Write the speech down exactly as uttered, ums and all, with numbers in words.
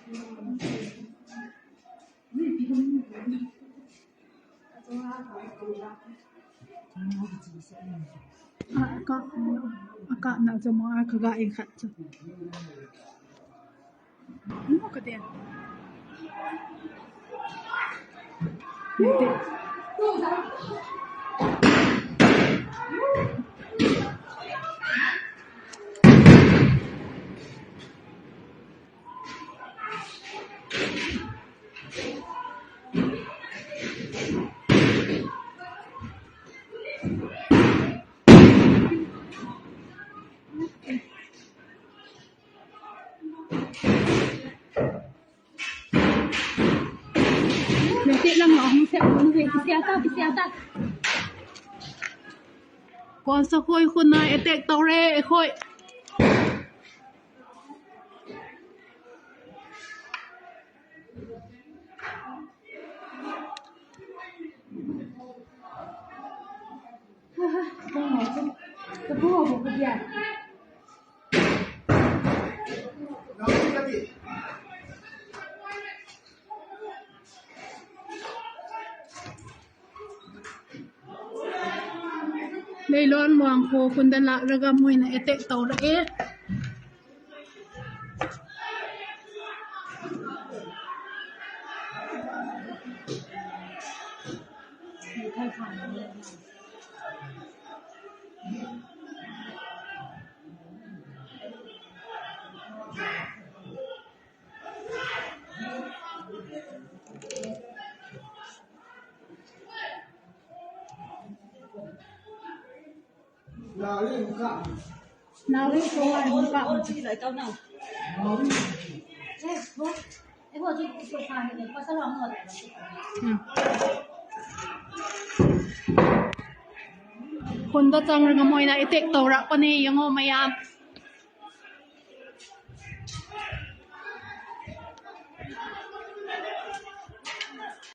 ꯑ, ꯑꯀꯥ-, ꯑꯀꯥꯞꯅ ꯆꯃꯉꯥ ꯈꯒ ꯏꯟꯈꯠ-, ꯆ-, ꯎꯝ, ꯀꯗꯦ꯫ ꯂꯩꯇꯦ꯫ Nanti lang ako sa, ano, pisiata, pisiata. Kung sa koy kunay, etek tore, ekoy. ꯂꯩꯂꯣꯟ ꯋꯥꯡꯈꯣ ꯈꯨꯟꯗ ꯂꯥꯛꯂꯒ ꯃꯣꯏꯅ ꯑꯦꯇꯦꯛ ꯇꯧꯔꯛꯑꯦ꯫ ꯎꯝ꯫ ꯈꯨꯟꯗ ꯆꯪꯔꯒ ꯃꯣꯏꯅ ꯑꯦꯇꯦꯛ ꯇꯧꯔꯛꯄꯅꯦ, ꯌꯦꯡꯉꯣ ꯃꯌꯥꯝ꯫